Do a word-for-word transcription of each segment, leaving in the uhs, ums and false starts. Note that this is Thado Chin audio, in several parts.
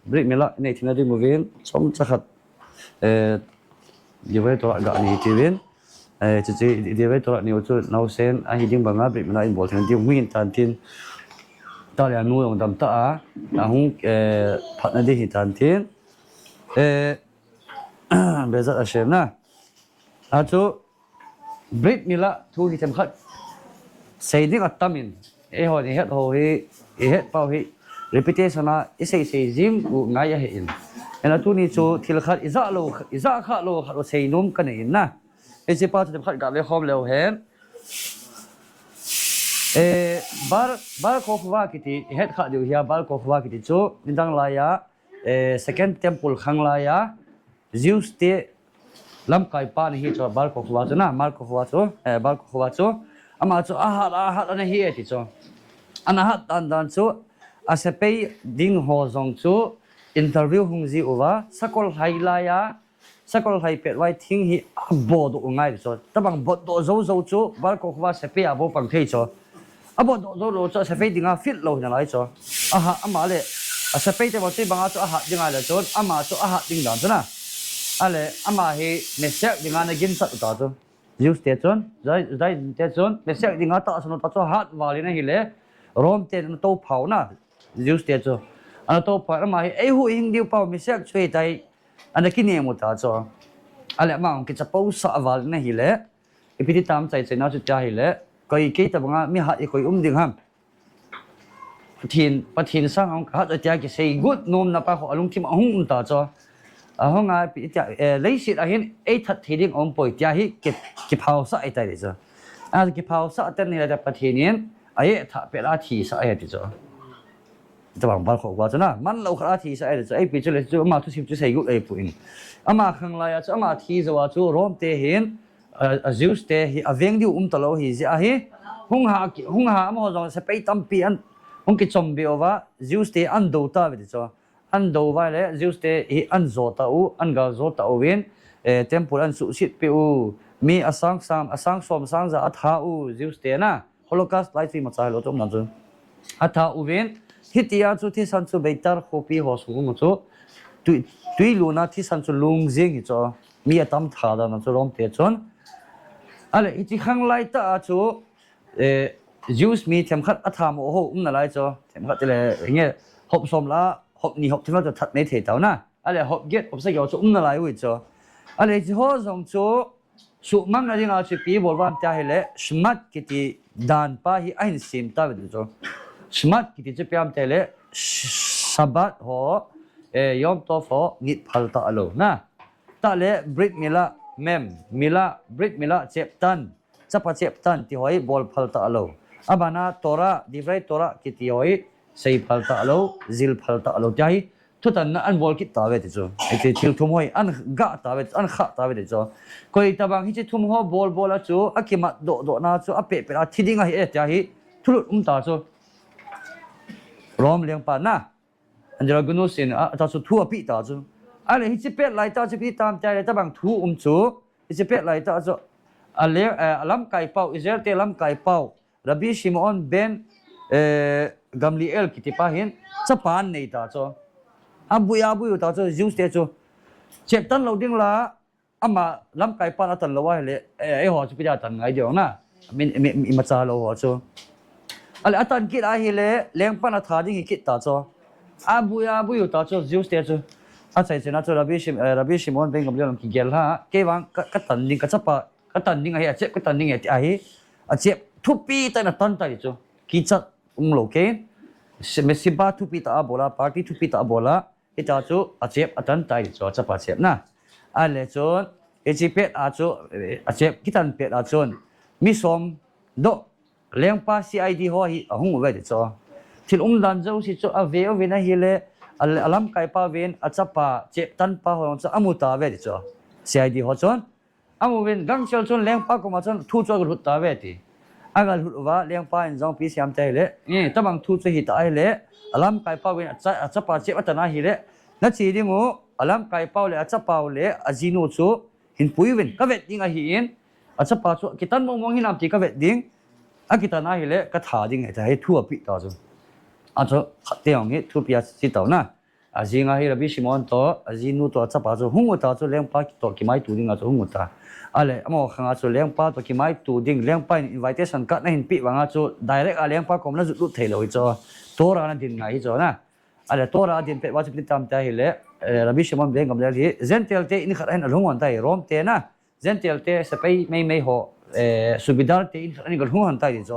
Bread mila nei thina ding uvin, chomcha khat, eh, divided Torah ga nei tiuvin. Eh, chuche divided Torah neiu chu naosen ahi ding banga bread mila in bol thina ding uvin tan tin. Tahle anu jong dam ta a, ahung, eh, phatna ding hi tan tin. Eh, Bezat Hashem na. Achu, Bread mila thu hi themkhat sei ding atam in, eihon ihet ho hi, ihet pau hi, repetition a isei sei jing u ngai ahi in. Hijeh a tuni chu thil khat ija lou, ija kha lou khat u sei nom kanei in na. Hiche pa chu themkhat ga ve khom leu hen. Eh, Bar, Bar Kokhba kiti, ihet kha diu hia Bar Kokhba kiti chu, nidang laiya, eh, Second Temple khang laiya, Jews te lamkai pa ana hi chu, Bar Kokhba chu na, Bar Kokhba chu, eh, Bar Kokhba chu. Ama chu ahat, ahat ana hi e ti chu. Ana hat dan dan chu, asepai ding ho jong chu, interview hung ji uva, sakol hai laiya, sakol hai pet vai thing hi abodoh u ngai chu. Tabang bodoh jou jou chu, Bar Kokhba sepai a bou pang thei chu. Abodoh jou lou chu, asepai dinga fit lou hina lai chu. Aha, ama le, asepai te bou chu banga chu ahat dinga le chun, ama chu ahat ding dan chu na. Ale, ama hi Messiah dinga ana ginchat u ta chu. Jews te chun, Jai, Jai te chun, Messiah dinga tahsan u ta chu ahat val in ahile, Rome ten ana tou phau na, Jews te chu. Ana tou phau, ama hi, eihuhhing diu pau, Messiah chu hitai, ana kinem u ta chu. Ale, ama hung kichapousah val in ahile, ipi ti tam chai chai na chu tia hile, koi kei tabanga mi hat hi koi um ding ham. Pathen, Pathen sanga hung kahat tia kisei got nomna pa ho alungthim a hung um ta chu. Ahung a ipi tia, eh, leiset a hin eithat thei ding um poi tia hi ki, kiphaosah ahitai ti chu. A kiphaosah ten hile Pathen in a etha pet a thisah ahi ti chu. Tabang Bar Kokhba chu na, man lou khat a thisah ahi ti chu. Ipi chu le chu ama thusim chu sei got ahi poi. Ama khang laiya chu ama thi jou a chu Rome te hin, a, a Jews te hi aveng diu um talou hi jeh ahi. Hung ha, hung ha amaho jong sepai tampi an, hung kichom be uva, Jews te an dou tauve ti chu. An dou uva le, Jews te hi an jo tau, an gal jo tauvin, eh, temple an suhset peh u, mi asang sam, asang som sang ja atha u, Jews te na. Holocaust lai chu imacha hilou chu um dan chu. Atha uvin, hitia chu thisan chu Beitar khopi ho sung u chu, tui, tui luna thisan chu lung jing hi chu, mi atam tha dan chu Rome te chun. Ale, hiche khang lai tah a chu, eh, Jews mi themkhat athamo ho um nalai chu, themkhat tile, hinge, hop som la, hop ni hop themkhat chu that nei thei tau na. Ale, hop get, hop sagi ho chu um nalai u hi chu. Ale, hiche ho jong chu, suhmang na dinga chu ipi bol uvam tia hile, Shmad kiti dan pa hi ahin sem tauve ti chu. Shmad kiti chu ipi ham tia hile, Sh-, Shabbat ho, eh, Yom Tov ho, ngit phal talou na. Tahle, Brit Mila, Mem, Mila, Brit Mila, cheptan, chapa cheptan, ti ho hi bol phal talou. Abana Torah, Divrei Torah, kiti ho hi, sei phal talou, jil phal talou. Tia hi, thutanna an bol kit tauve ti chu. Hiche thil thum ho hi, an ga tauve, an kha tauve ti chu. Koi tabang hiche thum ho bol bol a chu, akimat doh doh na chu, apeh peh a thi ding ahi e, tia hi, thulut um ta chu. Rome lengpa na. Andra Gunus in, a, ata chu thu apeh ta chu. Ale hiche pet lai tah chu ipi tam tia le tabang thu um chu. Hiche pet lai tah chu. A le, eh, a lamkai pau, Israel te lamkai pau. Rabbi Shimon ben, eh, Gamliel kiti pa hin, chapa anei ta chu. Abui, abui u ta chu, Jews te chu. Cheptan lou ding la, ama lamkai pan atan lou ahile, eh, eiho chu ipi dia atan ngai diu na. Min, mi, mi, imacha lou ho chu. Ale atan kit ahile, lengpan atha ding hi kit ta chu. Abui, abui u ta chu, Jews te chu. Achai chena chu, Rabbi Shim-, eh, Rabbi Shimon ben Gamliel kigel a, kei vang ka, katan ding, kachapa, katan ding ahi, achep katan ding ahi, ti ahi. Achep thupi tah in atan tai chu. Kichat um lou kei. Si-, mesiba thupi tah a bol a, party thupi tah a bol a. Hita chu achep atan tai chu, achapa chep na. Ale chun, hiche pet a chu, eh, achep kitan pet a chun. Mi som doh, lengpa C I D ho hi ahung uve ti chu. Thil umdan jouse chu ave uvin ahile, a, alamkai pa uvin, achapa cheptan pa ho chu amu tauve ti chu. C I D ho chun. Amuvin, gangsel chun lengpa koma chun thu chu agalhut tauve ti. Agalhut uva, lengpa in jong ipi asei em tia hile, eh, tabang thu chu hita ahile, alamkai pa uvin, acha-, achapa chep atan ahile, nache ding u, alamkai pau le, achapa u le, ajinu chu, hin pui uvin, kavet ding ahin, achapa chu, kitan mong mong hinam ti kavet ding, akitan ahile, katha ding ahi, tia hi thu apeh ta chu. Achu, khat te jong hi, thupi asei tau na. Ajing a hi Rabbi Shimon toh, ajinu toh, achapa chu hung uta chu lengpa toh kimaitu ding a chu hung uta. Ale, amaho khang a chu lengpa toh kimaitu ding, lengpa in invitation card ana hin peh vang a chu direct a lengpa kom ana jot lut thei lou hi chu. Torah ana din ngai hi chu na. Ale, Torah a din pet uva chu ipi ti ham tia ahile, eh, Rabbi Shimon ben Gamliel hi Gentile te in khat ahin alhung hon tai, Rome te na. Gentile te sepai meimei ho, eh, subedar te in khat ahin galhung hon tai ti chu.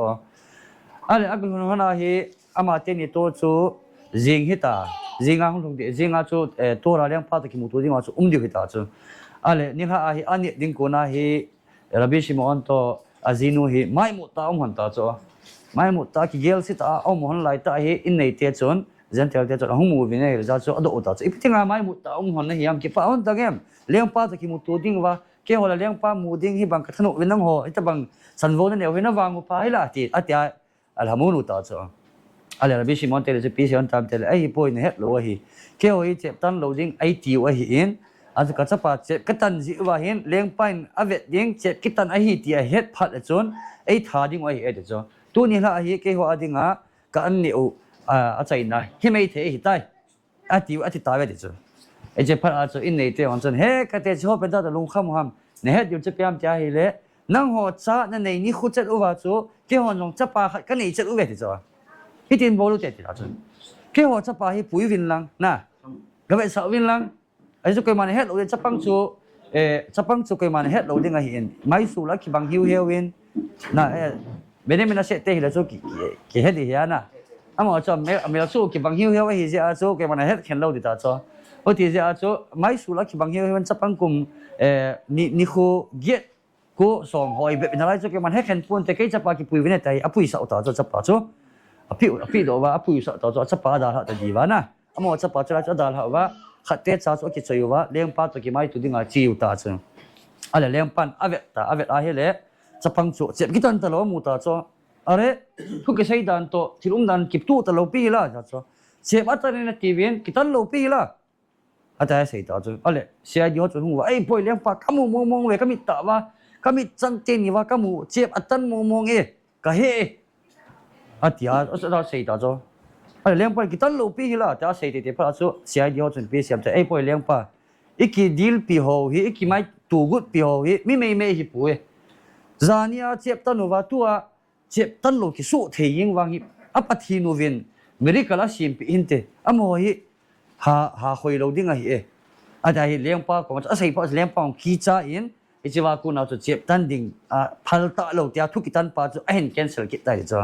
Ale, agalhung hon a hi, amateni toh chu jing hita, jing a hung lhung ding, jing a chu, eh, Torah lengpa toh kimuto ding a chu um diu hita chu. Ale, nilhah a hi, anit ding kon a hi, Rabbi Shimon toh ajinu hi maimu tah a um hon ta chu. Maimu tah a kigelse tah a um hon lai tah hi in neite chun, Gentile te chun ahung mu uvin ahile jeh chu adoh u ta chu. Ipi dinga maimu tah a um hon nahi ham, kipah hon tang em. Lengpa toh kimuto ding uva, keiho la lengpa mu ding hi bang kathanom uvin nangho, hitabang sanvo naneo hi navang u pha hila ti, atia. Alhamon u ta chu. Ale Rabbi Shimon te le chu ipi asei hon tam tile, ahipoi, nahet lou ahi. Keiho hi chep tan lou ding eitiu ahin, achu kachapa chep katan jeh uva hin, lengpa in avet ding, chep kitan ahi ti ahet phat le chun, eitha ding u ahi ati chu. Tuni lhah a hi keiho a dinga ka an neh u, a, achaina hi maithei ahitai. Ati, ati tauve ti chu. Hiche phat a chu in neite hon chun, he, kati chu hoipen tah a lungkham u ham, nahet diu chu ipi ham tia ahile, nangho cha nanei nikho chet uva chu, keihon jong chapa khat kanei chet uve ti chu. Hitin bol ute ti ta chu. Keiho chapa hi pui uvin lang, na. Gavetsah uvin lang. Ahi chu koiman ahet lou ding, chapang chu, eh, chapang chu koiman ahet lou ding ahin. Maisu la kibang hiu hiu in. Na, eh, Benjamin Aseh te hile chu ki, ki, kihe ding ahi na. Amaho chu amel, amel chu kibang hiu hiu ahi jeh a chu koiman ahet khen lou ding ta chu. Hiti jeh a chu maisu la kibang hiu hiu in chapang kum, eh, ni, nikho get ko song hoi bep in alai chu koiman hekhen ponte, kei chapa kipui uvin e tia hi apuisah u ta chu chapa chu. Api, api doh uva, apuisah ta chu, achapa adalhah ta diu va na. Amaho chapa chu lai chu adalhah uva, khatte cha chu akichoi uva, lengpa toh kimaitu dinga che u ta chu. Ale lengpan avet ta, avet ahile, chapang chu chep kitan talou amu ta chu. Are, thu kisei dan toh, thil umdan kitoh talou pi hila, ta chu. Chep atan in atiuvin, kitan lou pi hila. Atia asei ta chu. Ale, C I D ho chu hung uva, eipoi lengpa, kamu mong mong uve, kamit tah uva, kamit chang teni uva, kamu, chep atan mong mong e, kahe e. Atia, asa ta sei ta chu. Ale, lengpa kitan lou pi hila, tia asei teitei phat a chu, C I D ho chun ipi asei em tia, eipoi lengpa, iki deal pi ho hi, iki maitu got pi ho hi, mi meimei ahipoi. Jani a chep tan uva, tua, chep tan lou kisoh thei jeng vang hi, a Pathen uvin miracle asempeh hinte, amaho hi ha, ha khoi lou ding ahi e. Atia hi lengpa koma asei phat, lengpa hung kicha in, hiche va kona chu chep tan ding, a, phal talou tia thu kitan pa chu ahin cancel kit tai chu.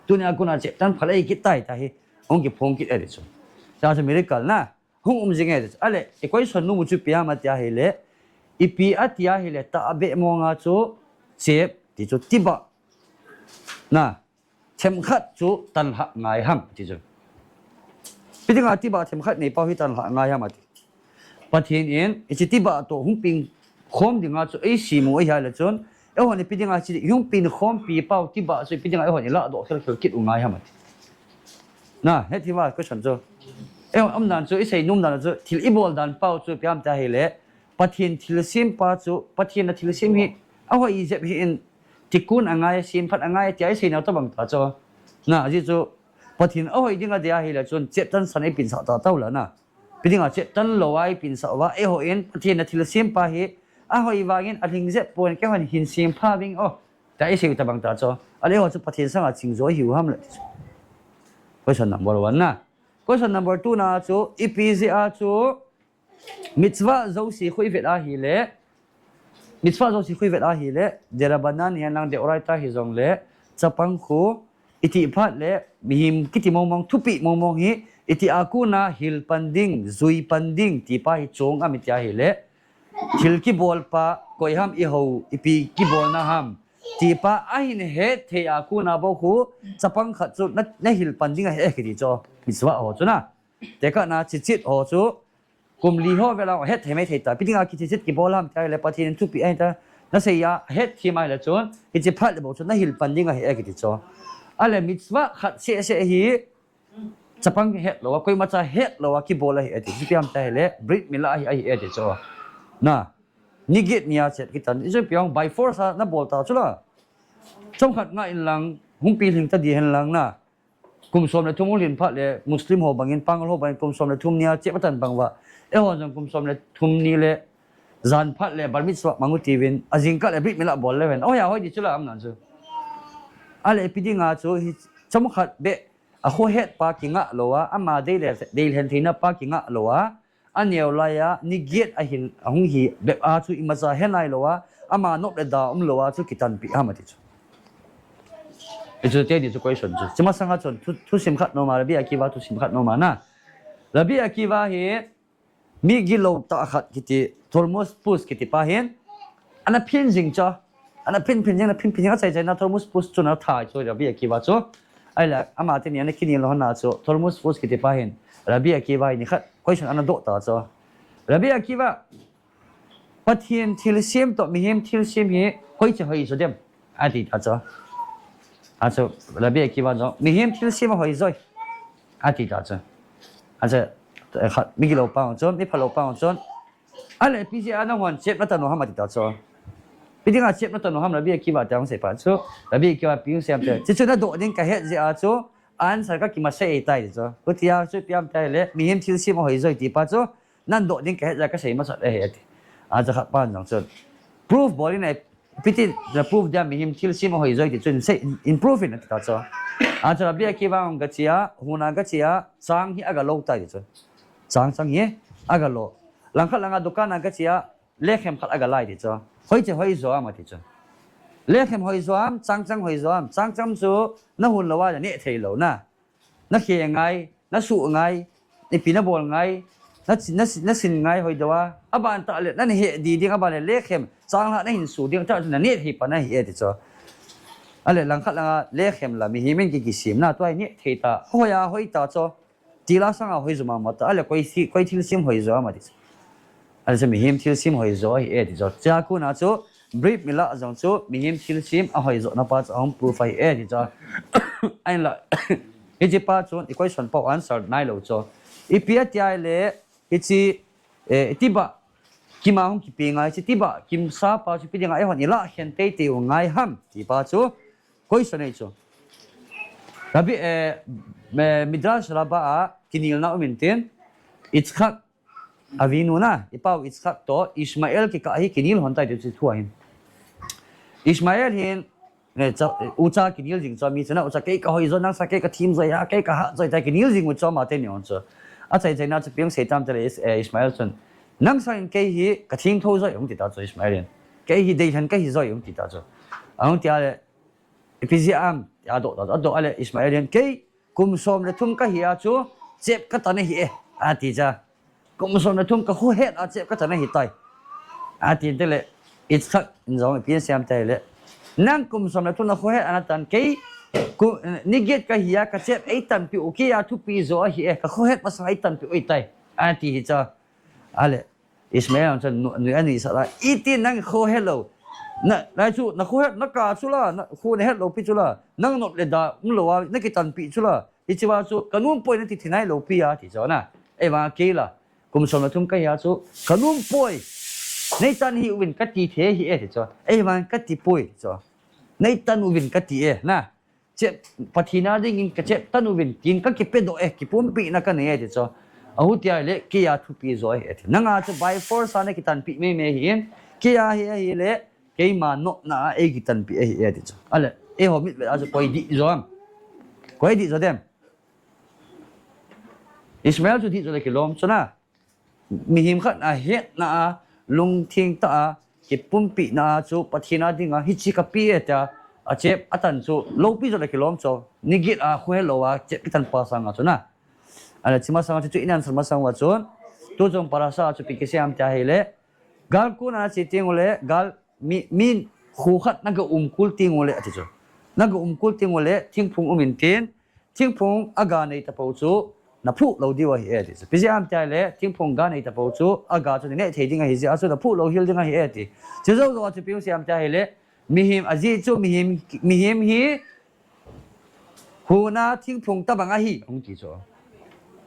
Tunia kona chep tan phal ahi kit tai tia hi, hung kiphong kit e ti chu. Tia chu miracle na. Hung um jing e ti chu. Ale, i question nom u chu ipi ham tia ahile, ipi ati ahile, tahbeh mong a chu chep ti chu tibah. Na, themkhat chu tanlhah ngai ham ti chu. Ipi dinga tibah themkhat neipa hi tanlhah ngai ham ati. Pathen in, hiche tibah toh hung peng khom dinga chu eisem u ahile chun, eihon ipi dinga hiche hung peng khompi pau tibah chu ipi dinga eihon ilah doh khel khel kit u ngai ham ati. Na, hiti va question chu. Eihon umdan chu, isei nom dan chu, thil ibol dan pau chu ipi ham tia ahile, Pathen thilsem pa chu, Pathen a thilsem hi, ahoi jep hih in, tikkun angai, semphat angai, tia isei nau tobang ta chu. Na, ajeh chu, Pathen ahoi ding adei ahile chun, chep tan san eipinsah ta tau la na. Ipi dinga chep tan lou a eipinsah uva, eihon, Pathen a thilsem pa hi, ahoi vangin, alhing jep pon, keihon hin sempha ving o, tia isei u tobang ta chu. Ale eiho chu Pathen sanga chingjo ihiu ham le ti chu. Question number one na. Question number two na chu, ipi jeh a chu, Mitzvah jouse khu ivet ahile, mitzvah jouse khu ivet ahile, derabanan hihen lang deoraita hijongle, chapang khu, iti phat le, mihem kiti mong mong, thupeh mong mong hi, iti a kona hil pan ding, jui pan ding, ti pa hi chong am iti ahile, thil kibol pa, koi ham ihou, ipi kibolna ham, ti pa ahin het thei a kona bou khu, chapang khat chu na, nahil pan ding ahi e kiti chu, mitzvah ho chu na. Tekahna tzitzit ho chu, kum li ho vel a het thei mai thei ta. Ipi dinga ki tzitzit kibol ham tia ahile Pathen in thupeh ahi tia. Nasei a, het thei mai le chun, hiche phat le bou chun nahil pan ding ahi e kiti chu. Ale mitzvah khat seh seh hi, chapang het lou a, koimacha het lou a kibol ahi e ti. Ipi ham tia ahile, brit milah ahi, ahi e ti chu. Na, ni get nia chep kitan. Ichu ipi ham by force a nabol ta chu la. Chomkhat ngah in lang, hung pilhing ta ding hen lang na. Kum som le thum hung lhin phat le Muslim ho bangin, Pangal ho bangin kum som le thum nia chep atan bang uva, eiho jong kum som le thum ni le jan phat le bar mitzvah mang u tivin, ajingkah le brit milah bol le ven. Oya hoi di chu la am nan chu. Ale ipi dinga chu hi chomkhat beh a khohet pa kingah lou a, ama dei le, dei lhen theina pa kingah lou a, aneo lai a, ni giet a hin, ahung hi bep a chu imacha he nai lou a, ama nop le da um lou a chu kitanpi ham ati chu. Hichu teni chu question chu. Chuma sanga chun thu, thusim khat nom a, Rabbi Akiva thusim khat nom a na. Rabbi Akiva hi mi gilou tah khat kiti, Tormuz Pus kiti pa hin, ana phin jing chu. Ana phin phin jing, ana phin phin jing, achai chai na Tormuz Pus chu ana thai chu Rabbi Akiva chu. Ahile, ama teni ana kinel lou hon a chu, Tormuz Pus kiti pa hin, Rabbi Akiva hi nikhat, question ana doh ta chu. Rabbi Akiva, Pathen thilsem toh mihem thilsem hi hoiche hoi jo dem, ati ta chu. Achu, Rabbi Akiva jong, mihem thilsem ahoi joi, ati ta chu. Achu, khat, mi gilou pa jong chun, mi phalou pa jong chun, ale ipi jeh a nanghon chep natan u ham ati ta chu. Ipi dinga chep natan u ham Rabbi Akiva te ahung sei pa chu. Rabbi Akiva ipi asei em tile, chuchu nadoh ding kahet jeh a chu, answer kakimacha ahitai ti chu. Hitia chu ipi ham tile, mihem thilsem ahoi joi ti pa chu, nandoh ding kahet jeh a kasei masat ahi ati. Achu khat pan jong chun, proof bol in, ipi ti na proof dia mihem thilsem ahoi joi ti chu, sei in, proof in ati ta chu. Achu Rabbi Akiva jong gache a, huna gache a, chang hi agalou tai ti chu. Chang chang hi agalou. Langkhat langa dukan a gache a, lekhem khat agalai ti chu. Hoiche hoi jo ham ati chu. Lekhem hoi jo ham, chang chang hoi jo ham. Chang chang chu nahun lou a neh thei lou na. Nakhe ngai, nasuh ngai, ipi nabol ngai, na, na, nasin ngai hoi dou a. Aban tah le, nana heh di ding, aban le lekhem, changlhah nahin su ding, tah chu naneh thei pa nahi e ti chu. Ale langkhat langa lekhem la mihem in ki, kisem na, tua hi neh thei ta, hoi a hoi ta chu. Tila sanga hoi jo mama ta, ale koi thi, koi thilsem hoi jo ham ati chu. Achu mihem thilsem hoi jo ahi e ti chu. Chua kona chu, brit milah jong chu, mihem thilsem ahoi jo na pa chu, ahung proof ahi e ti chu. Ahinla, hiche pa chun, i question pa u answer nai lou chu. Ipi ati ahile, hiche, eh, itiba, kima hung kipe ngai, hiche tiba, kimsa pa chu ipi dinga, eihon ilah khen teitei u ngai ham, ti pa chu, question ahi chu. Rabbi, eh, eh, Midrash Rabbah a, kinelna um in tin, Yitzchak, Avinu na, i pau Yitzchak toh Ishmael kikah hi kinel hon tai ti chu thu ahin. Ishmael hin, eh, cha, eh, ucha kinel jing chu, mi chun a ucha kei kahoi jo, nang sa kei kathem joi a, kei kahat joi tai kinel jing u chu ama teni hon chu. Achai chai na chu ipi asei tam tile Is-, eh, Ishmael chun. Nang sangin kei hi katheng tho joi ahung ti ta chu Ishmael hin. Kei hi deilhen kahi joi ahung ti ta chu. Ahung ti a le, ipi jeh ham, adoh ta chu, adoh a le Ishmael hin kei, kum som le thum kahi a chu, chep katan ahi e, ati chu. Kum som le thum kakhohet a chep katan ahi tai. Ati tile, Yitzchak in jong ipi asei em tile. Nang kum som le thum nakhohet a natan kei, ku, ni giet kahi a kachep eitanpi u kei a thupi jo ahi e, kakhohet masang eitanpi u ahi tai. Ati hi chu. Ale, Ishmael in chun nu, nu ani sa la, iti nang khohet lou. Na, lai chu, nakhohet, naka chu la, na, kho nahet lou pi chu la, nang nop le da um lou a, nakitanpi chu la. Hiche va chu, kanom poi nati thei nai lou pi a, ti chu na. Eivang kei la, kum som le thum kahi a chu, kanom poi. Neitan hih uvin kati thei ahi e, ti chu. Eivang kati poi, ti chu. Neitan uvin kati e, na. Chep, Pathen a dingin kachep tan uvin, tin kakipedoh e, kipumpina kanei e, ti chu. Ahuti ahile, kei a thupi jo ahi e, ti. Nanga chu by force a nakitanpi meimei ahin, kei a hi ahile, keima nopna a eikitanpi ahi e, ti chu. Ale, eiho mitvet a chu koi dih jo ham. Koi dih jo dem. Ishmael chu dih jo le kilom chu na. Mihem khat a hetna a, lungtheng tah a, kipumpina a chu Pathen a dinga hiche kape e tia, achep atan chu loupi jo le kilom chu, ni giet a khohet lou a chep kitan pa sanga chu na. Ale chuma sanga chu, chu in answer masang uva chun, tu chung parasha chu ipi kisei em tia ahile, gal kona nache teng ule, gal mi, min kho khat naga umkol teng ule ati chu. Naga umkol teng ule, thingphung um in tin, thingphung aga nei tapou chu, naphuh lou diu ahi e ti chu. Ipi jeh ham tia ahile, thingphung ga nei tapou chu, aga chu naneh thei ding ahi jeh a chu, naphuh lou hel ding ahi e ti. Chujou jou a chu ipi asei em tia ahile, mihem, ajeh chu mihem, mihem hi, huna thingphung tobang ahi, hung ti chu.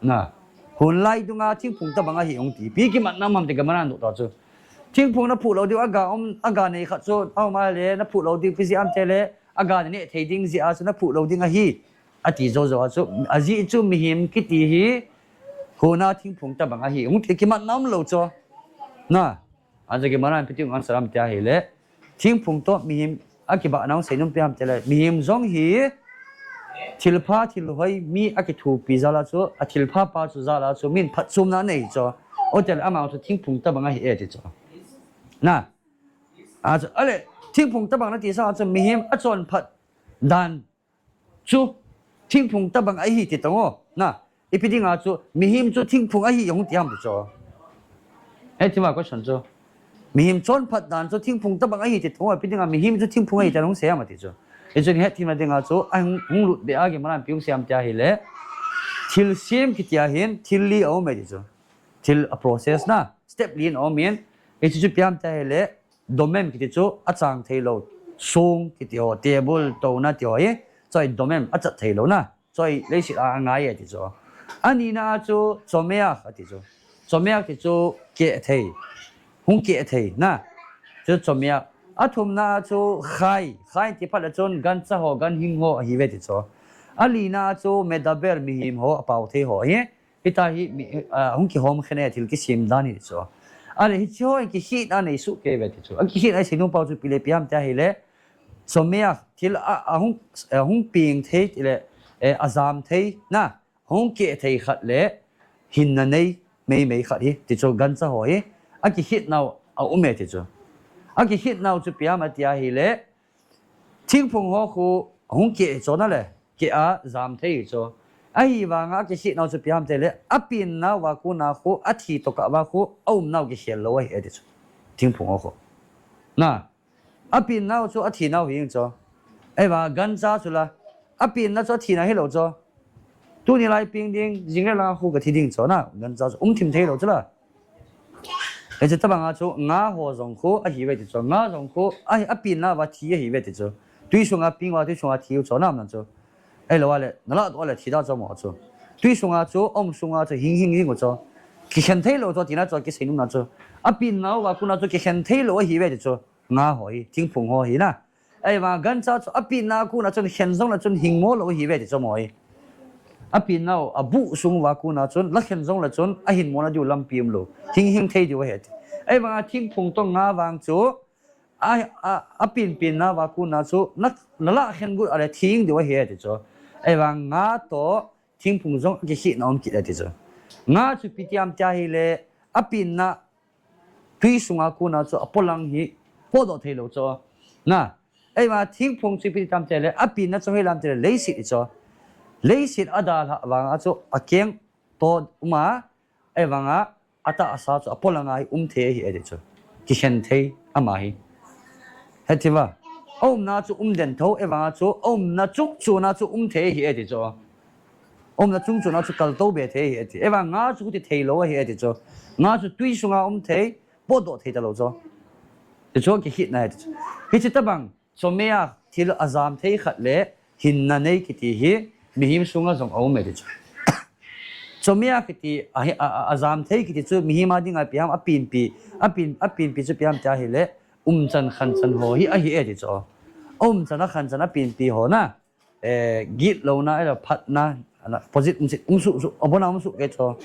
Na, hun lai dunga thingphung tobang ahi, hung ti. Ipi kimatna um ham ti Gemara in adoh ta chu. Thingphung naphuh lou diu, aga um, aga nei khat chu, aum ahile, naphuh lou diu, ipi jeh ham tia ahile, aga naneh thei ding jeh a chu, naphuh lou ding ahi. Ati jou jou a chu, ajeh chu mihem kiti hi, hona thingphung tabang ahi. Hung ti kimat nam lou chu. Na. Achu kimat nam piti ngan salam tia hile. Thingphung toh mihem akibah nau sei nom pi ham tile. Mihem jong hi, thilpha thilhoi mi akithopi jal a chu, a thilpha pa chu jal a chu, min phatchomna nei chu. Otel ama chu thingphung tabang ahi e ti chu. Na. Achu, ale, thingphung tabang nati sa chu, mihem achonphat dan chu, thingphung tabang ahi ti tong o. Na, ipi dinga chu, mihem chu thingphung ahi hung ti ham ti chu. He thima question chu. Mihem chonphat dan chu, thingphung tabang ahi ti tong o. Ipi dinga mihem chu thingphung ahi ti hung sei ham ti chu. Hichu he thima dinga chu, a hung, hung lut be a kimat nam pi hung sei ham tia hile. Thil sem kiti a hin, thil li aum e ti chu. Thil a process na, step li in aum in, hichu chu ipi ham tia hile, domem kiti chu achang thei lou, song kiti ho, table, touna ti ho hi, choi domem achat thei lou na, choi leiset a angai e ti chu. Anina chu, צומח ati chu. צומח ti chu keh thei, hung keh thei na, chu צומח. Athumna chu חי, חי ti phat le chun gancha ho, ganhing ho ahi ve ti chu. Alina chu מדבר, mihem ho, apao thei ho hi. Hitia hi mi, a, hung kihom khen e thil kisem dan hi chu. Ale hiche ho in kikhetna nei soh kei ve ti chu. A kikhetna sei nom pau chu ipi le ipi ham tia hile. צומח, thil a, a hung, a hung peng thei tile, e, ajam thei na, hung keh thei khat le hinna nei meimei khat hi ti chu gancha ho hi. Akikhetnau aum e ti chu. Akikhetnau chu ipi ham tia hile. Thingphung ho khu hung keh chu na le, keh a jam thei chu. Ahivanga akikhetnau chu ipi ham tile, apennau a kona khu, athi tokah a khu, aumnau kikhel lou ahi e ti chu. Thingphung ho khu. Na, apennau chu athinau hi chu. Ahivanga gancha chu la, apenna chu athina hilou chu. Tuni lai peng ding, jing le lang khu kathi ding chu na, gancha chu um thim thei lou chu la. Hiche tabanga chu nga ho jong khu ahi ve ti chu. Nga jong khu ahi, apenna uva thi ahi ve ti chu. Tui sunga peng uva, tui sunga thi u chu na um nan chu. Ahilou le, nalah doh le thi da chu mo chu. Tui sunga chu, um sunga chu, hing hing jing u chu. Kikhen thei lou chu tina chu, kisei nom na chu. Apenna uva kona chu kikhen thei lou ahi ve ti chu. Nga ho hi, thingphung ho hi na. Ahivang gancha chu apenna kona chun khen jong le chun hing mo lou ahi ve ti chu mo hi. Apenna u, abuh sung uva kona chun la khen jong le chun ahin mona diu lampi umlou. Hing hing thei diu ahi ti. Ahivanga thingphung toh nga vang chu a, a, apenpenna uva kona chu na, nalah khen got a le thing diu ahi ti chu. Ahivang nga toh thingphung jong akikhetna um kit e ti chu. Nga chu ipi ti ham tia hile, apenna tui sunga kona chu apolang hi, potdoh thei lou chu. Na, ahivang thingphung chu ipi ti ham tia le, apenna chu hoilam tile leiset hi chu. Leiset adalhah vanga chu akeng toh um a, ahivanga atahsa chu apolanga hi um thei ahi e ti chu. Kikhen thei ama hi. Hethim a. Aumna chu um den tho, ahivanga chu aumna chungchona chu um thei ahi e ti chu. Aumna chungchona chu kaltou be thei ahi e ti. Ahivang nga chu khuti thei lou ahi e ti chu. Nga chu tui sunga um thei, potdoh thei talou chu. Ti chu kikhetna ahi ti chu. Hiche tabang, צומח, thil ajam thei khat le hinna nei kiti hi mihem sunga jong aum e ti chu. צומח kiti, a, a, a, ajam thei kiti chu mihem a dinga ipi ham, apenpi, apen, apenpi chu ipi ham tia hile, umchan khanchan ho hi ahi e ti chu. Aumchan akhanchan apenpi ho na, eh, gitlouna, ahilou phatna, ana, opposite umsuh, umsuh, abona umsuh kei chu.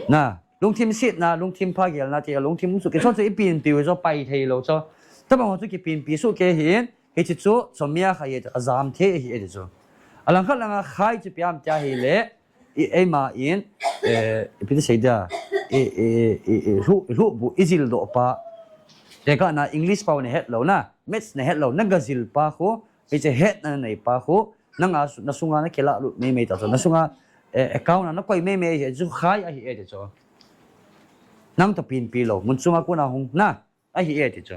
Na, lungthim setna, lungthim pha gelna ti, lungthim umsuh kei chu, chu ipenpi u chu pai thei lou chu. Tabang ho chu kipenpi suh kei hin, hiche chu, צומח ahi e ti chu, ajam thei ahi e ti chu. Alangkhat langa חי chu ipi ham tia hile, i, eima in, eh, ipi ti sei dia, i, i, i, i, lhuh, lhuh bu, ijildoh pa. Tekahna English pao nahet lou na, maths nahet lou, nagajil pa khu, hiche hetna nanei pa khu, nanga su-, nasunga nakilah lut meimei ta chu, nasunga, eh, account a nakoi meimei hi chu khai ahi e ti chu. Nang toh penpi lou, mun chunga kona hung na, ahi e ti chu.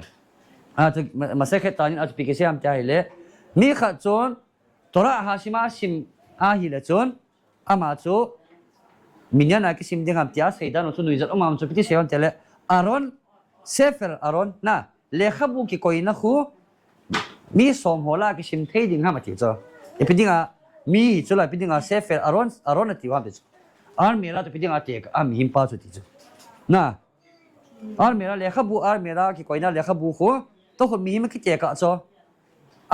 A chu, ma-, masakhet tanin a chu ipi kisei ham tia hile. Mi khat chun, Torah ha sim a sim ahile chun, ama chu, minyan a kisim ding ham tia seidan u chu nuijat um am chu ipi ti sei ham tia le, Aaron, Sefer Aaron, na, lekhabu kikoina khu, mi som ho lah a kisim thei ding ham ati chu. Ipi dinga, mi hi chu la, ipi dinga Sefer Aaron, Aaron ati u ham ti chu. Almirah toh ipi dinga tekah a mihem pa chu ti chu. Na, Almirah, lekhabu, almirah, kikoina lekhabu khu, toh khu mihem akitekah chu.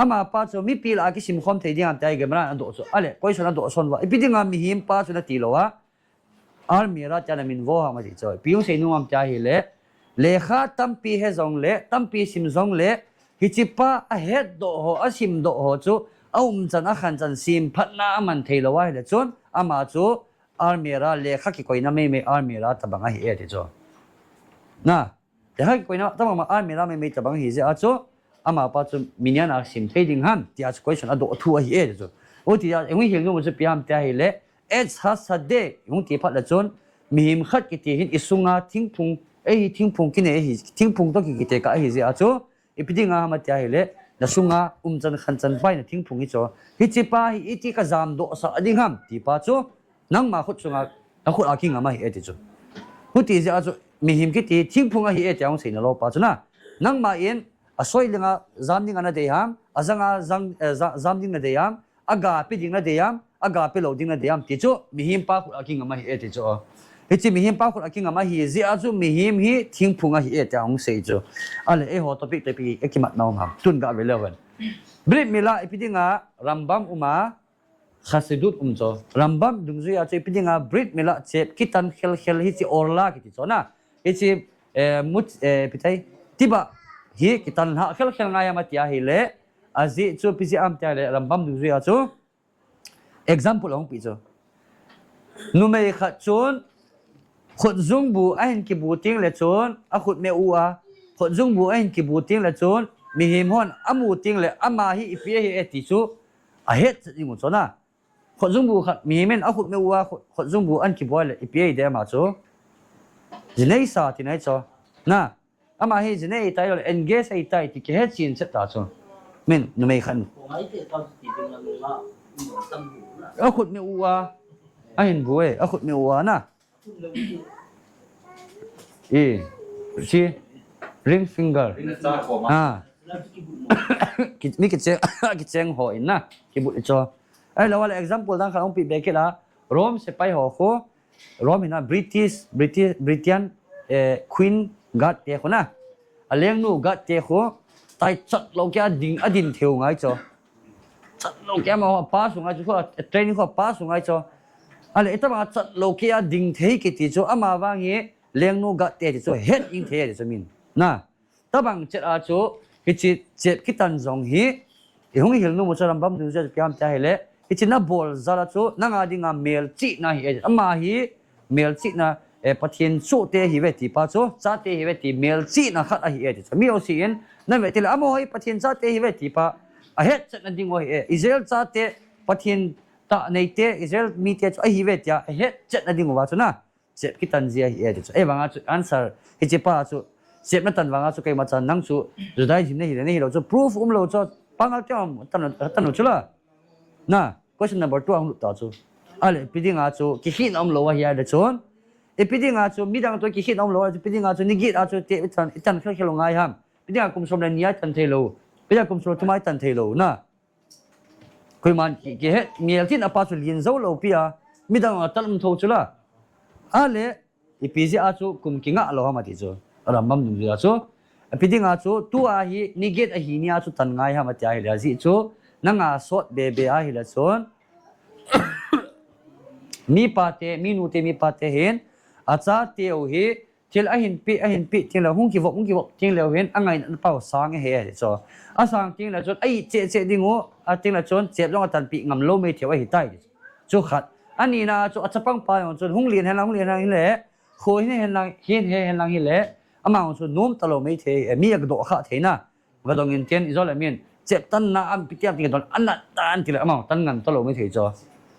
Amapa chu mipi lah a kisim khom thei ding ham tia hi Gemara in adoh chu. Ale, question adoh son uva. Ipi dinga mihem pa chu nati lou a, Almirah tia namin vo ham ati chu. Ipi hung sei nom ham tia ahile, lekha tampi he jongle, tampi sim jongle, hichepa ahetdoh ho, asimdoh ho chu, aumchan akhanchan semphatna aman thei lou ahile chun, ama chu Almirah, lekha kikoina meimei Almirah tabang ahi e ti chu. Na, lekha kikoina tabang ma Almirah meimei tabang ahi jeh a chu, amapa chu minyan a sim thei ding ham tia chu question adoh thu ahi e ti chu. Uti a, ihung hil nom u chu ipi ham tia ahile, Etz Hasadeh, ihung ti phat le chun, mihem khat kiti hin isunga thingphung, eihi thingphung kine, eihi thingphung toh ki, kitekah ahi jeh a chu, ipi dinga ham tia ahile, nasunga umchan khanchan paina thingphung hi chu. Hichepa hi iti kajamdoh sah ding ham, tipa chu, nangma khut sunga, nakhut a kingam ahi e ti chu. Huti jeh a chu, mihem kiti, thingphung ahi e tia hung seina lou pa chu na. Nangma in, asoi dinga, jam dinga nadei ham, ajanga jam, eh, ja-, jam ding nadei ham, aga pe ding nadei ham, aga pe lou ding nadei ham ti chu, mihem pa khut a kingam ahi e ti chu. Hiche mihem pa khut a kingam ahi jeh a chu, mihem hi thingphung ahi e tia hung sei chu. Ale, eiho topic toh ipi akimatna um ham. Tun gave leu hen. Brit Milah ipi dinga Rambam um a, Chassidut um chu. Rambam dungjui a chu ipi dinga Brit Milah chep kitan khelkhel hiche orla kiti chu na. Hiche, eh, mut, eh, ipi tai, tibah hi kitan lhah khelkhel ngai ham tia ahile, ajeh chu ipi jeh ham tia ahile, Rambam dungjui a chu, example ahung pe chu. Numei khat chun, khutjungbu ahin kibu teng le chun, akhut me u a, khutjungbu ahin kibu teng le chun, mihem hon amu teng le, ama hi ipi ahi e ti chu, ahetchet ding u chu na. Khutjungbu khat, mihem in akhut me u a, khut, khutjungbu ahin kibu le, ipi ahi de ama chu. Jinei sa tina ahi chu. Na, ama hi jinei ahitai lou le, engage ahitai ti kihetchen chet ta chu. Min, numei khat. Akhut me u a, ahin bu e, akhut me u a na. E, si, ring finger. Ah. Ki-, mi kicheng, kicheng ho in na. Kibut i chu. Ahilou le example dang khat hung pe be kit a. Rome sepai ho khu. Rome hina British, British, Britain, eh, Queen Guard te khu na. Alengnu Guard te khu. Tai chat lou kei a ding, adin thei u ngai chu. Chat lou kei a ama ho pass u ngai chu, khu a training khu a pass u ngai chu. Ale, itobang a chat lou kei a ding thei kiti chu, ama vang hi lengnu Guard te ti chu, het ding thei ti chu min. Na, tobang chet a chu, hiche chep kitan jong hi, ihung hil nom u chu Rambam dungjui a chu ipi ham tia ahile, hiche nabol jal a chu, nanga dinga melchihna ahi e, ama hi, melchihna, eh, Pathen sohte ahi uve ti pa chu, chate ahi uve ti, melchihna khat ahi e ti chu. Mi jouse in, na ve teng le, amaho hi Pathen chate ahi uve ti pa, ahetchetna ding u ahi e. Israel chate, Pathen tah neite, Israel mite chu ahi uve tia, ahetchetna ding uva chu na, chep kitan ji ahi e ti chu. Ahivang a chu answer, hiche pa chu, chep natan vang a chu keima chan nang chu, Judaism nahi le, nahi lou chu, proof um lou chu, pangal te um, tan, tan u chu la. Na, question number two ahung lut ta chu. Ale, ipi dinga chu, kikhen um lou ahi a le chun. Ipi dinga chu, midang toh kikhen um lou a, ipi dinga chu, nigit a chu, te, itan, itan khelkhel u ngai ham. Ipi dinga kum som le ni a itan thei lou. Ipi dinga kum som le thum a itan thei lou. Na. Koiman ki, kihet, melchihna pa chu lin jou lou pi a. Midang a tan um tho chu la. Ale, Ipi jeh a chu kum kingah lou ham ati chu. Rambam dungjui a chu. Ipi dinga chu, tua hi, nigit ahi ni a chu tan ngai ham ati ahile, ajeh chu, nanga sot be be ahile chun. Mipa te, minu te, mipa te hin, achate u hi, thil ahin pe, ahin pe, teng le, hung kivop, hung kivop, teng le hin, angaina pau sang ahi ati chu. Asang teng le chun, ahi cheh cheh ding u, ateng le chun, chep jong atan pe ngam lou mei thei u ahi tai. Chu khat. Anina chu achapang pa jong chun hung lin hen lang, hung lin hen lang hile, kho hin hen lang, hin he hen lang hile, ama jong chu nom talou mei thei, eh, mi a doh kha thei na. Vadong in tin, ijole min, chep tan na am pi tiam ti don, anat tan ti le, ama jong tan ngam talou mei thei chu.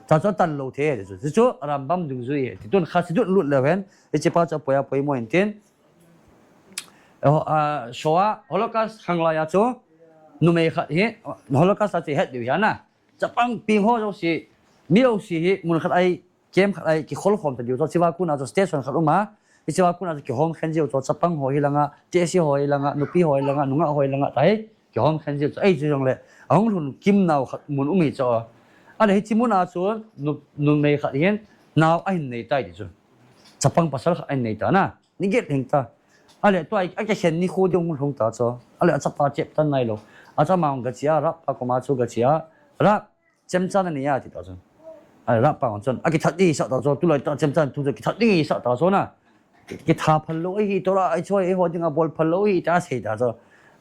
Cha chu tan lou thei chu. Chu Rambam dungjui, ti tun Chassidut lut leu hen, hiche pa chu poi a poimo in tin. Eh, ho-, ah, Shoah, Holocaust khang lai a chu, numei khat hi, Holocaust a chu het diu hi ana. Chapang pi ho jouse, mi jouse hi, mun khat a, camp khat a kikhol khom ta diu chu, hicheva kona chu station khat um a, hicheva kona chu kihom khen jiu chu, chapang ho hi langa, tehsi ho hi langa, nupi ho hi langa, nungah ho hi langa, tai, kihom khen jiu chu, ei chu jongle, ahung lhun kim nau khat mun um hi chu. Ale hiche mun a chu, nu, numei khat hin, nao ahin nei tai ti chu. Chapang pasal khat ahin nei ta na. Nigit hing ta. Ale tua, akikhen nikho ding hung lhung ta chu. Ale achapa chep tan nai lou. Achu ama hung gache a, Rab pa koma chu gache a, Rab, chemcha nanei a, ati ta chu. A, Rab pa hung chun, akithat ding sah ta chu, tulai tah chemcha thu chu kithat ding sah ta chu na. Kitha phal lou ahi, Torah a ichu eiho dinga bol phal lou ahi, tia asei ta chu.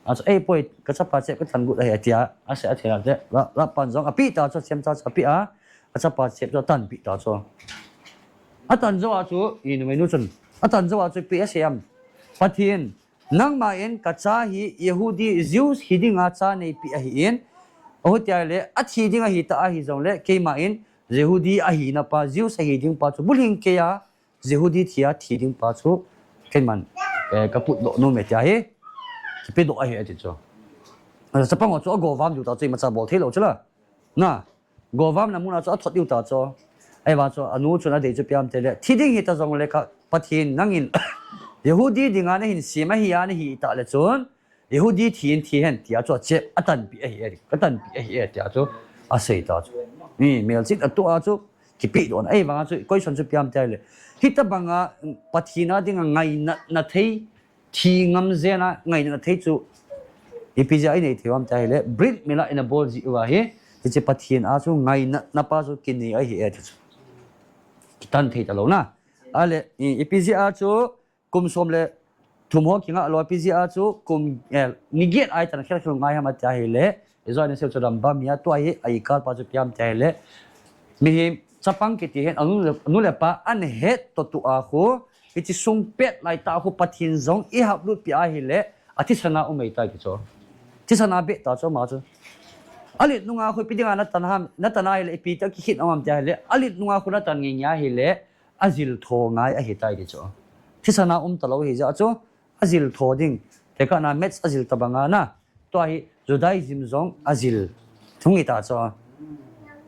Achu, ei poi, kachapa chep katan got ahi, atia, asei, athei a te, Rab, Rab pan jong ape ta chu, chemcha chu ape a, kachapa chep chu atanpeh ta chu. Atan jou a chu, i numeinu chun, atan jou a chu ipi asei em. Pathen, nangman kacha hi Yehudi, Jews hidinga cha neipeh ahin, ahutia le, athi ding ahitah ahi jongle, keiman Yehudi ahina pa, Jews ahi ding pa chu, bulhing keiya, Yehudi thia thi ding pa chu, keiman, eh, kaputdoh nom e tia hi, kipedoh ahi ati chu. Chapang ho chu agovam diu ta chu, imacha bol thei lou chu la. Na, govamna muna chu athot diu ta chu. Ahivang chu anu chun adei chu ipi ham itile, thi ding hita jongle ka Pathen nangin Yehudi dinga nahin sem ahi a nahi tah le chun, Yehudi thi in thi hen, tia chu achep, atanpeh ahi e, katanpeh ahi e, tia chu asei ta chu. Ni, melchihna atoh a chu, kipedoh na, ahivang chu, question chu ipi ham itile, hitobanga Pathen a dinga ngainatna thei, thi ngam jeng a ngainatna thei chu, ipi jeh a inei thei u ham tia ahile, brit mila ina bol jeh uva hi, hiche Pathen a chu ngainatna pa chu kinei ahi e ti chu. Kitan thei talou na. Ale, i, ipi jeh a chu, kum som le thum ho kingah lou, ipi jeh a chu, kum, eh, ni get a itan khelkhel ngai ham tia ahile, ijat nasei u chu Rambam hi a, tua hi a ikal pa chu ipi ham tia ahile, mihem chapang kiti hin, anu le, anu le apa ana het toh tua khu, hiche sung pet laitah khu Pathen jong ihaplut peh ahile, athisan a um ahitai ti chu. Thisan a beh ta chu ama chu. Alet nunga khu ipi dinga natan ham, natan ahile ipi tia kikhin um ham tia ahile, alet nunga khu natan ngeingei ahile, ajil tho ngai ahitai ti chu. Thisan a um talou ahi jeh a chu, ajil tho ding. Tekahna match ajil tobanga na. Tua hi Judaism jong ajil thung ahi ta chu.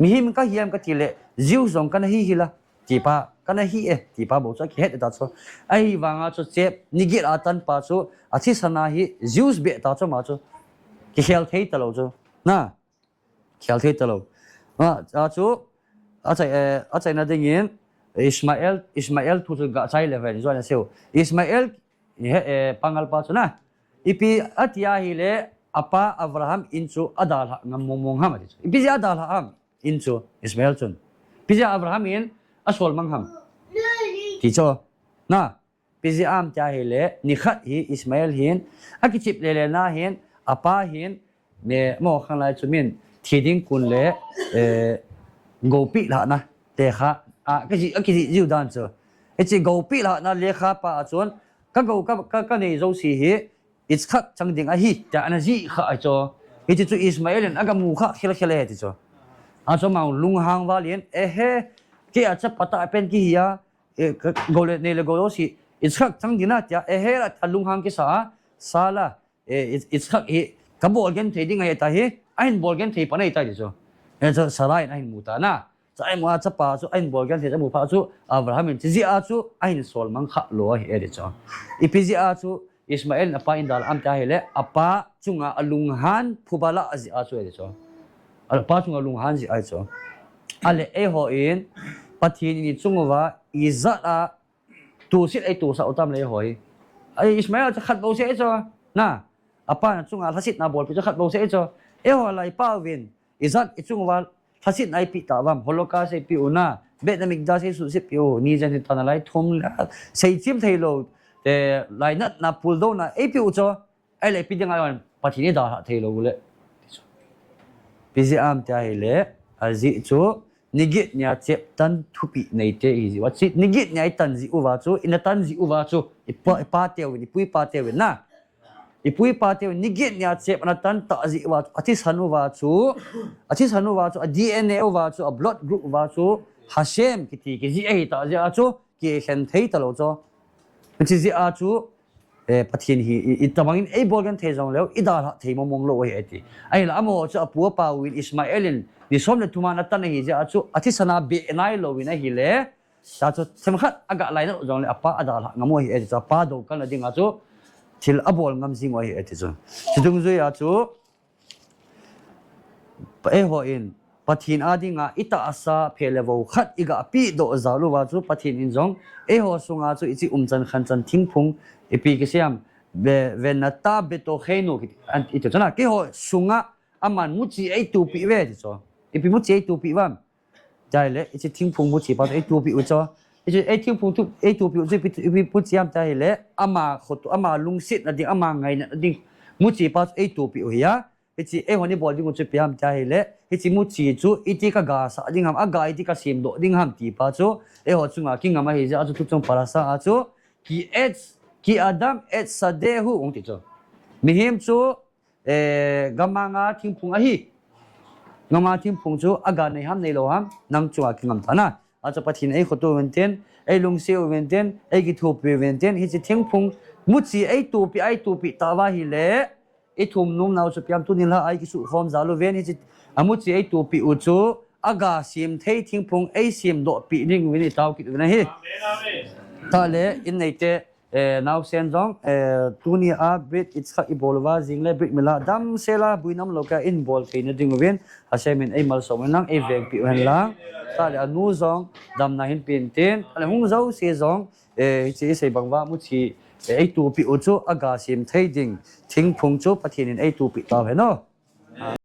Mihem kahi em kati le, Jews jong kana hi hi la, ti pa, kana hi e, ti pa bou chu akihet ta chu. Ahivanga chu chep, ni get a tan pa chu, athisan a hi Jews beh ta chu ama chu. Kikhel thei talou chu. Na, khel thei talou. A, a chu, achai, eh, achaina dingin, Ishmael, Ishmael thu chu gachai le ven, ijat nasei u. Ishmael, he, eh, pangal pa chu na. Ipi ati ahile, apa Abraham in chu adalhah ngam mong mong ham ati chu. Ipi jeh a adalhah ham in chu, Ishmael chun. Ipi jeh a Abraham in asol mang ham. Ti chu. Na, ipi jeh ham tia ahile, nikhat hi Ishmael hin, akichep lele na hin, apa hin, ne, mo khanglai chu min, thi ding kun le, eh, goupi lhahna, lekha, a, kijih, akijih jiu dan chu. Hiche goupi lhahna lekha pa a chun, ka gou, ka, ka, kanei jouse hi, Yitzhak chang ding ahi, tia ana jih kha ahi chu. Hiche chu Ishmael in aga mu kha khel khel e ti chu. A chu ama lunghang val in, ehe, kei a chapa tah pen kihi a, eh, ka, gou le, nei le gou jouse, Yitzhak chang ding a tia, ehe la, alunghang kisa a, Sarah, eh, Yitzhak hi, kabol genthei ding ahi ta hi, ahin bol genthei pan ahi ta ti chu. Eh, chu Sarah in ahin mu ta na. Chu ahin mu a, chapa chu ahin bol genthei chu amu phat chu, Abraham in hiche jeh a chu, ahin sol mang kha lou ahi e ti chu. Ipi jeh a chu, Ishmael in apa in dalhah ham tia ahile, apa chunga alunghan phuba lah jeh a chu ahi ti chu. Apa chunga alunghan jeh ahi chu. Ale eiho in, Pathen in ichung uva, ijat a, toset a itosah u tam le eiho hi. Ai Ishmael chu khat bou seh chu. Na, apa na chunga lhasetna bolpi chu khat bou seh chu. Eiho la ipa uvin, ijat ichung uva lhasetna eipeh tauvam, Holocaust eipeh u na, Beit Hamikdash eisuhset peh u, ni jen hitan a lai thum le, seichem thei lou, eh, lainatna puldouna eipeh u chu. Ahile ipi dinga Pathen idalhah thei lou le. Ipi jeh ham tia ahile, ajeh chu, ni get nia chep tan thupeh neite ihi jeh uva chu, ni get nia itan jeh uva chu, ina tan jeh uva chu, ipa, ipa teuvin, ipu ipa teuvin na. Ipu ipa teuvin, ni get nia chep ana tan tah jeh uva chu, athisan uva chu, athisan uva chu, a D N A uva chu, a blood group uva chu, Hashem kiti kijih ahi tah jeh a chu, kikhen thei talou chu. Hiche jeh a chu, eh, Pathen hi, i, itobang in eibol genthei jongleu, idalhah thei mong mong lou ahi ati. Ahile amaho chu apu apa uvin Ishmael in, ni som le thum a ana tan ahi jeh a chu, athisan a beh nailouvin ahile, tia chu themkhat aga lainat u jongle apa adalhah ngam u ahi ati chu, apa doukalna dinga chu, thil abol ngam jing u ahi ati chu. Chudungjui a chu, Eiho in, Pathen a dinga itahsa phe le vou khat iga pehdoh jal uva chu Pathen in jong, eiho sunga chu hiche umchan khanchan thingphung, ipi kisei ham, Ve, venata betocheinu, kiti, an, iti chu na, keiho sunga, aman muchi eitupi uve, ti chu. Ipi muchi eitupi uvam? Tia ahile, hiche thingphung muchi pa chu eitupi u chu. Hiche ei thingphung chu eitupi u chu ipi, ipi muchi ham tia ahile, ama khoto, ama lungsetna ding, ama ngaina ding. Muchi pa chu eitupi u hi a. Hiche eihon ibol ding u chu ipi ham tia ahile, hiche muchi chu iti kagasah ding ham, aga iti kasemdoh ding ham ti pa chu, eiho chunga kingam ahi jeh a chu tuchung parasha a chu, ki et, ki adam et sadehu, ong ti chu. Mihem chu, eh, gamanga thingphung ahi. Gamanga thingphung chu aga nei ham neilou ham, nang chunga kingam tana. A chu Pathen eikhoto uvin tin, eilungset uvin tin, eikithopi uvin tin, hiche thingphung muchi eitupi, eitupi tauva ahile, ithum nomnau chu ipi ham tuni la a ikisukhom jal uvin, hiche amuchi eitupi u chu, aga sem thei thingphung eisemdohpi ding uvin itao kit uvin ahi. Tale, in neite, eh, naosen jong, eh, tuni a brit ichha ibol uva jing le brit mila damsel a buinam lou kah in bol theina ding uvin, Hashem in eimalsom uhen lang, eivengpi uhen lang. Tale anu jong, damna hinpe in tin, tale hung jouse jong, eh, hiche isei bang uva muchi, eh, eitupi u chu aga sem thei ding thingphung chu Pathen in eitupi tauhen o.